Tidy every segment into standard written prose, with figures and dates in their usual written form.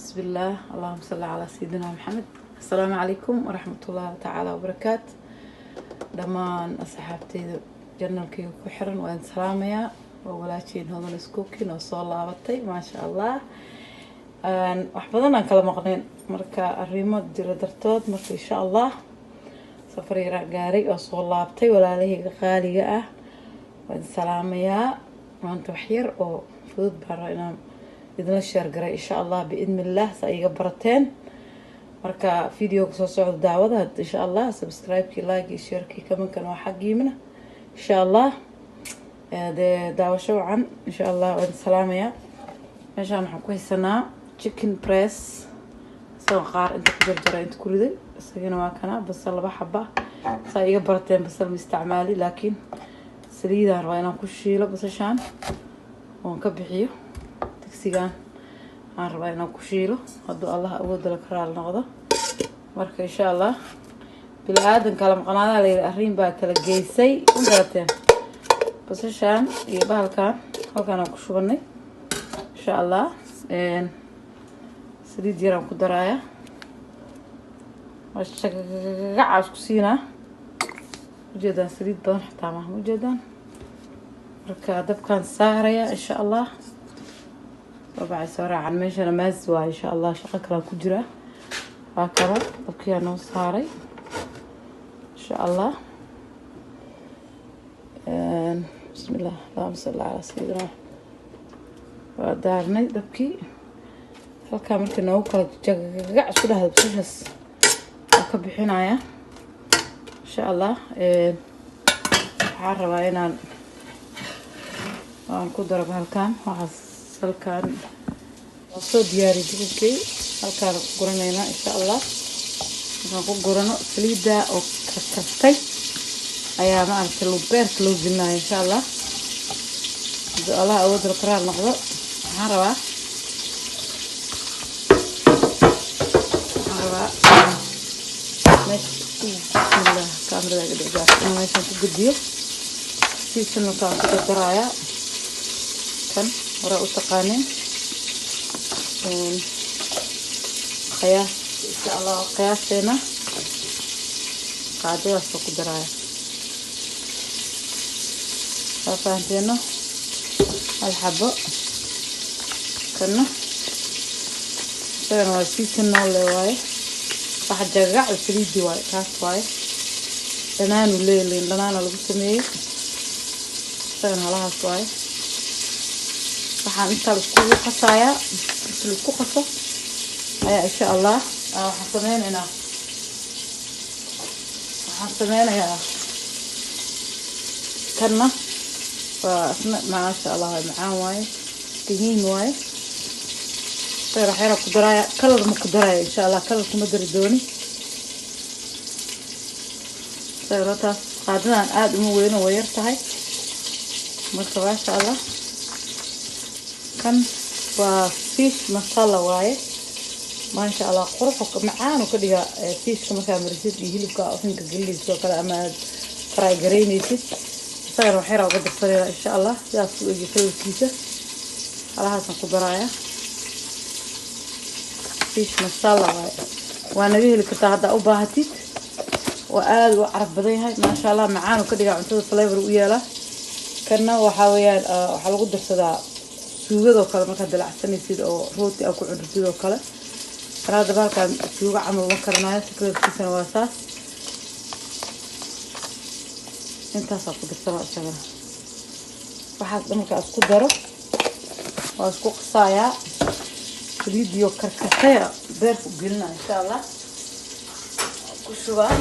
Bismillaah, allahuma salli calaa sayidina Maxamed. Assalaamu calaykum waraxmatullaahi tacaala wabarakaat. Dhammaan asxaabteyda channelkayga ku xiran waan salaamayaa. Waa walaajiin Hodan Cooking oo soo laabatay, maasha Allah. Wax badan aan kala maqnayn, marka arrimo jiro dartood. Marka insha Allah safar yaraa gaaray oo soo laabtay. Walaalahayga qaaliga ah waan salaamayaa. Maanta wax yar oo fudud baan rabaa inaan idinla share garay, insha Allah, biidni illah, saa iga barateen. Marka videoga soo socda daawada insha Allah. Subscribe-kii, like iyo sharekii, commentkan waa xaggiimina, insha Allah. Dee daawasho wacan, insha Allah. Waan salaamayaa. Meeshaan waxaan ku haysanaa chicken breast, isagoo qaar inta ku jarjaray, inta ku riday. Isagana waa kana. Basal laba xaba. Saa iga barateen, basal ma isticmaali, laakiin saliidaan rabaa inaan ku shiilo basashaan oon ka bixiyo digsigaan. Aan rabaa inaan ku shiilo, hadduu Allah awoodda la ka raali noqdo. Marka insha Allah, bili aadan kala maqnaadaa layidhi, arrin baa kala geysay, ma garateen? Basashaan iyo bahalkan halkaan aan ku shubanay, insha Allah. Saliid yaraan ku daraaya, waa shagagaca isku siinaa. Ujeedaan, saliid badan xitaa maaha, ujeedaan. Marka dabkaan saaraya, insha Allah. Soo baxay, soo raacan. Meeshana maas waa, insha Allah, shaqo kalaa ku jira. Waa kala dabkiyaa noo saaray, insha Allah. Bismillah, allahuma salli calaa sayidina. Waa daarnay dabkii. Halkaa markii noogu kala jagagac isku dhahda basashaas, waa ka bixinaya, insha Allah. Waxaan rabaa inaan aan ku daro halkan. Waxaas halkan waa soo diyaariyay chickenkii. Halkaan ku guranaynaa, insha Allah. Markaan ku gurano, saliidda oo karkartay ayaa, maaragtay, beerka loo gelinaya, insha Allah, hadduu Allah awood la karaar noqdo. Waxaan rabaa meesha, bismillah, kaamirada iga dhigdaa, in meeshaan ku gediyo. Seasonalkaan ku dardarayaa kan hore u taqaaneen. Qiyaas, insha Allah, qiyaasteena qaadadaas ku daraaya, waa fahanteeno. Hal xabo kana, isagana waa seasonal le waaye. Waxa jagagac saliidi waaye, kaas waaye. Dhanaanu leeliin, dhanaana lagu sameeyey. Isagana halahaas waaye. Waxaan intaa la iskugu qasayaa. Marki la isku qaso ayaa, insha Allah, waxaan sameynayaa kanna. Waa isna, maasha Allah, waa macaan waaye, tihiin waaye. Sayr waxyara ku daraaya, color ma ku daraya, insha Allah. Color kuma dari dooni. Sayrataas qaadadan aada uma weyno, way yar tahay. Marka maasha Allah, kan waa fish masala waaye, maasha Allah. Qurux macaan ka dhigaa fishka markaa marisid iyo hilibka ovenka gelinaysid oo kale ama aad fry garaynaysid. Isagana wax yaraa uga darsanayna, insha Allah. Sidaas u egi colorkiisa. Halahaasaan ku daraaya, fish masala waaye. Waa naga heli kartaa haddaa u baahatid. Waa aada u caraf badan yahay, maasha Allah. Macaan ka dhigaa cuntada, flavor u yeelaa. Kanna waxaa weeyaan, waxaa lagu darsadaa suugadoo kale markaad dalacsanaysid oo rooti aa ku cunritid oo kale. Kan hadda bahalkan suugo camal uma karanayo. Colorkiisana waa saas. Intaasaa ku darsanaa isagana. Waxaas dhan markaa isku daro, waa isku qasaayaa. Saliidiyo karkartaya beerka u gelinaya, insha Allah, ku shubaa.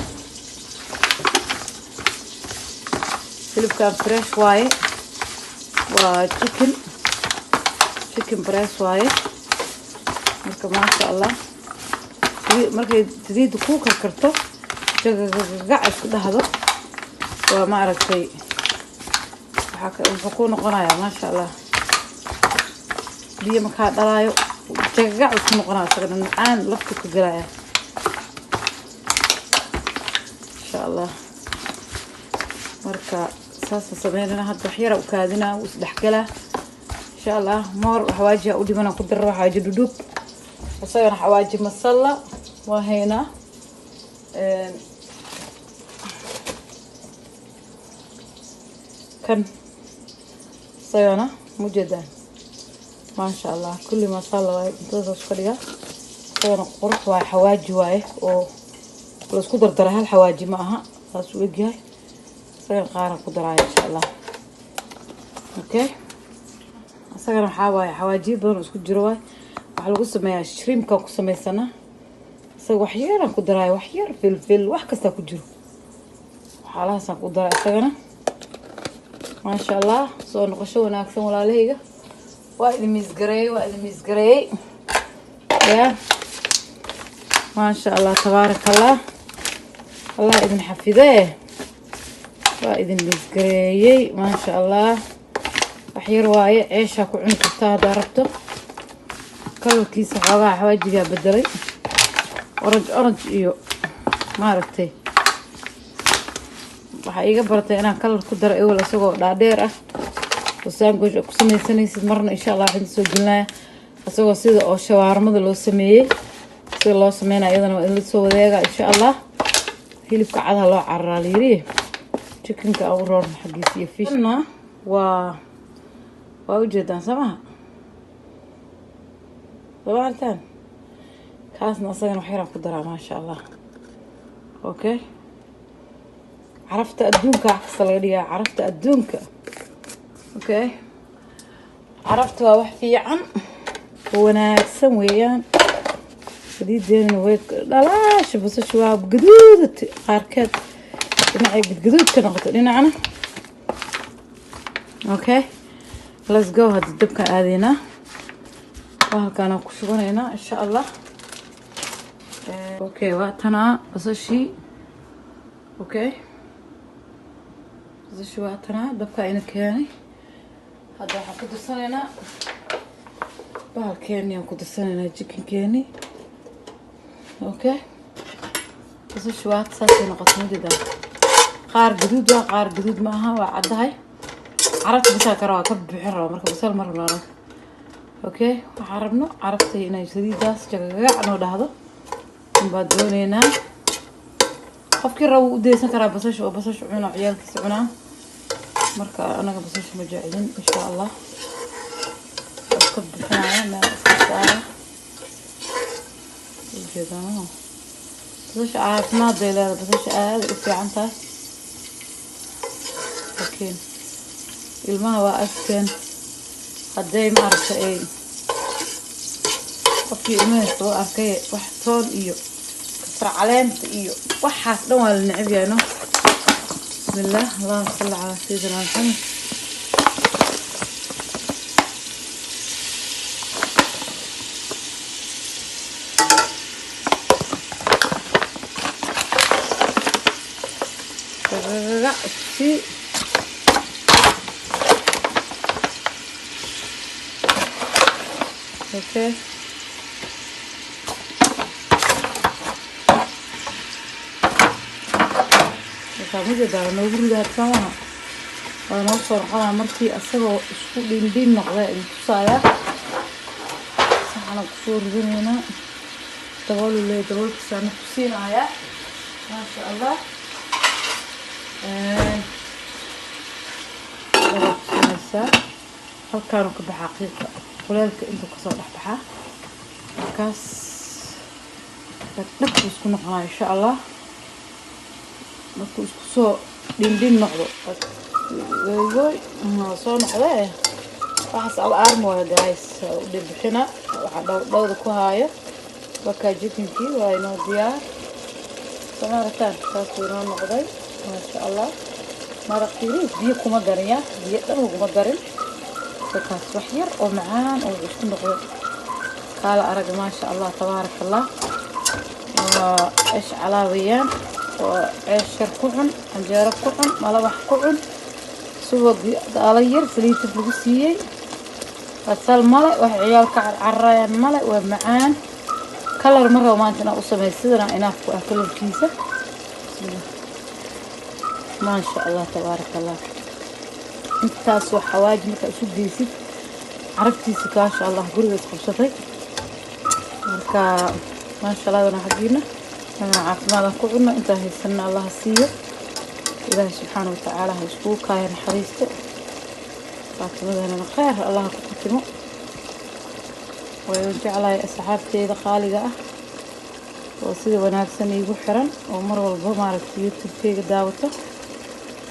Hilibkan fresh waaye, waa chicken breast waaye. Marka maasha Allah, markay saliidda kuu karkarto, jagagagac isku dhahdo, waa, ma aragtay, waxaa wuxuu ku noqonayaa, maasha Allah, biyo markaa dhalaayo, jagagac isku noqonaya. Isaga dhan macaan laftu ka gelaya, insha Allah. Marka saasa sameynana. Hadda wax yara u kaadinaa, wuu isdhexgalaa, insha Allah. Moor xawaajiha u dhimana ku daro, xawaaji dhudhub. Isagana xawaaji masala waa haynaa. Kan isagana mujeedaan, maasha Allah, kulli masala waaye. Cuntada saas ka dhigaa. Isagana qurux waaye, xawaaji waaye oo la isku dardaray, hal xawaaji ma aha. Saas uu egyahay. Isagana qaaran ku daraaya, insha Allah. Okay, isagana waxaa waaye xawaajiyo badan oo isku jiro waaye. Waxaa lagu sameeyaa shrimpkaan ku sameysanaa. Isaga wax yaraan ku daraaya, wax yar, filfil, wax kastaa ku jiro, waxyaalahaasaan ku daraa isagana, maasha Allah. Soo noqosho wanaagsan, walaalahayga. Waa idin miisgareeyey, waa idin miisgareeyey. Ya, maasha Allah, tabaaraka Allah, Allah idin xafidee. Waa idin miisgareeyey, maasha Allah. Wax yar waaye, ceeshaa ku cuni kartaa haddaa rabto. Kalarkiisa xoogaha xawaajigaa bedelay, orange orange iyo maaragtay. Waxaa iiga baratay inaan kalar ku daro ewel, isagoo dhaadheer ah oo sandwich ku sameysanaysid. Marna, insha Allah, waxaan soo gelinaya isagoo sida oo shawaarmada loo sameeyey, sida loo sameynaya iyadana waa idinla soo wadaaga, insha Allah. Hilibka cadaha loo cararaa layiri, chickenka ugu roorna xaggiisa iyo fishna. Waa ujeedaan soo maha? Soo artaan kaasna asagana wax yaraan ku daraa, maasha Allah. Okay, carafta adduunka wax kasta laga dhigaa, carafta adduunka. Okay, carafta waa wax fiican oo wanaagsan weeyaan. Saliideenana way dhalaasha, basasha waa gaduudata qaarkeed, dhinacay gadgaduud ka noqoto dhinacna. Okay, let's go. Hadda dabkaan aadaynaa, bahalkaanaan ku shubanaynaa, insha Allah. Okay, waa tanaa basashii. Okay, basashii waa tanaa, dabkaa ina keenay. Hadda waxaan ku darsanaynaa bahalkeeni, aan ku darsanaynaa chickenkeeni. Okay, basasha waa saasay noqotay, majeedaa? Qaar gaduud waa, qaar gaduud ma aha, waa caddahay. Carafta basal kara waa ka bixin rabaa, marka basal ma rabno anaga. Okay, waxaan rabno carafta inay saliidaas jagagac noo dhahdo unbaa dooneynaa. Qofkii raba wuu u deysan karaa basasha oo basasha cunaa, ciyaalkiisa cunaa. Marka anaga basasha ma jeclin, insha Allah. Waa iska bixinaya, meel iska saara. Ujeedaan, basasha caafimaad bay leedahay, basasha aada u fiican tahay, laakiin ilmaha waa agteen hadday maaragta ay qofkii ilmahiisa u arkay wax toon iyo kasar caleenta iyo waxaas dhan waa la necab yahay, no. Bismillah, allahuma salli calaa sayidina Maxamed. Si okay, markaa mujeedaa noogu ridaa samaha, waa noo soo noqonaa markii isagoo isku dhindhin noqda idin tusaaya. Saxana kusoo ridanaynaa, daboolu leeyahay, daboolkiisaana ku siinayaa, maasha Allah. Dabaa ku siinaysaa, halkaanu ka baxaa qiiqa kuleelka intuu kasoo dhex baxaa. Markaas dhag buu isku noqonaa, insha Allah, markuu isku soo dhindhin noqdo. Goy soo noqdee, waxaas al aarm waayo, guys, u dhibixina waxaa dhow dhowda ku haayo. Wakaa chickenkii waa inoo diyaar, soo maarataan? Saasuu inoo noqday, maasha Allah. Maraq yariis, biyo kuma darin, ya biyo dhan laguma darin. Wakaas wax yar oo macaan oo isku noqday, kaala arag, maasha Allah, tabaaraka Allah. Waa ceesh calaa weeyaan, oo ceesh yar ku cun, canjeero ku cun, malawax ku cun, subag daalo yar saliidtib lagu siiyey, basal male, wax ciyaalka carcarayaan male, waa macaan. Kalar ma rabo maanta inaan u sameeyo, sidana inaaf ku ah kalarkiisa. Bismillah, maasha Allah, tabaaraka Allah. Intaas waa xawaaji markaa isu geysid, carabtiisa, maasha Allah, guriga isqabsatay. Marka Marka maasha Allahna xaggiina inaan caafimaad ku cunno, intaan haysanna Allaha siiyo. Ilaahay subxaana watacaala ha iskugu kaaya naxariisto, faatimadanana kheyr Allaha ku khatimo. Way jeclahay asxaabteyda qaaliga ah oo sida wanaagsan iigu xiran oo mar walba maaragtay YouTube-keyga daawato,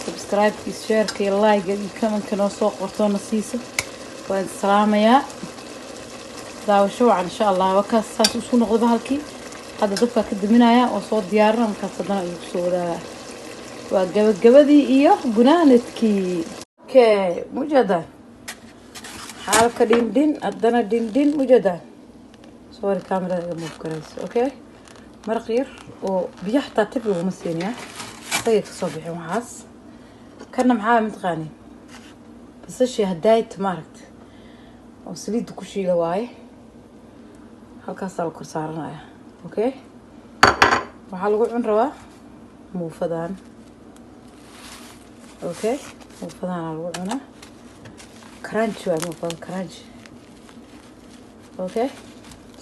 subscribe-ki, share-ka iyo like-ga iyo comment-ka noo soo qortoona siisa. Waan salaamayaa, daawasho wacan insha Allah. Wakaas saas isku noqdo bahalkii. Hadda dabkaa ka daminaya oo soo diyaarina, markaas haddana ayuu kusoo wadaagaa. Waa gabagabadii iyo gunaanadkii. Okay, mujadan xaalka dhindhin, haddana dhindhin mujadan. Sorry, camerada iga move garayso. Okay, maraq yar oo biyo xataa tib laguma siinayaa, isagay kasoo bixin. Waxaas kana maxaa mataqaani? Basashii hadaayta maaragta oo saliidda ku shiila waaye, halkaasaa la kor saaranaya. Okay, waxaa lagu cun rabaa muufadan. Okay, muufadaana lagu cunaa. Crunchy waay muufada, crunchy. Okay,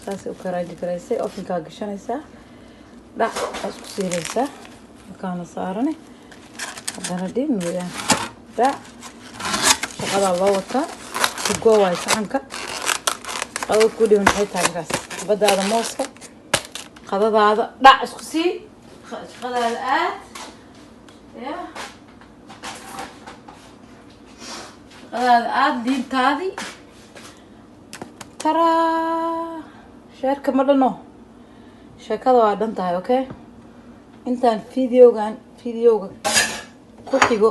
saasay u crunchy garaysay. Ovenkaa gashanaysaa, dhac aa isku siinaysaa, halkaana saarane, haddana dhin weeyaan, dhac. Shaqadaa loo wataa to go waay. Saxanka qadada ku dhiman maxay tahay? Markaas xabadaada mooska, qadadaada dhac isku sii, shaqadaada aad ya, shaqadaada aada, diintaadii taraa. Sheerka ma dhano, sheekada waa dhan tahay. Okay, intaan videogan videoga ku xigo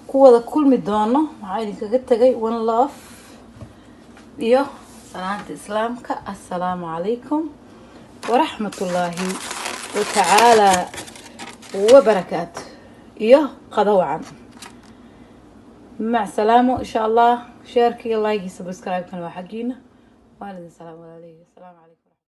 ku wada kulmi doono, waxaa idinkaga tegay one love iyo salaanta Islaamka. Assalaamu calaykum waraxmatullaahi watacaala wabarakaatu iyo qado wacan. Mac salaamo insha Allah. Share-ka iyo like iyo subscribe-kana waa xaggiina. Waan idin salaam walaalahey. Asalaamu calaykum.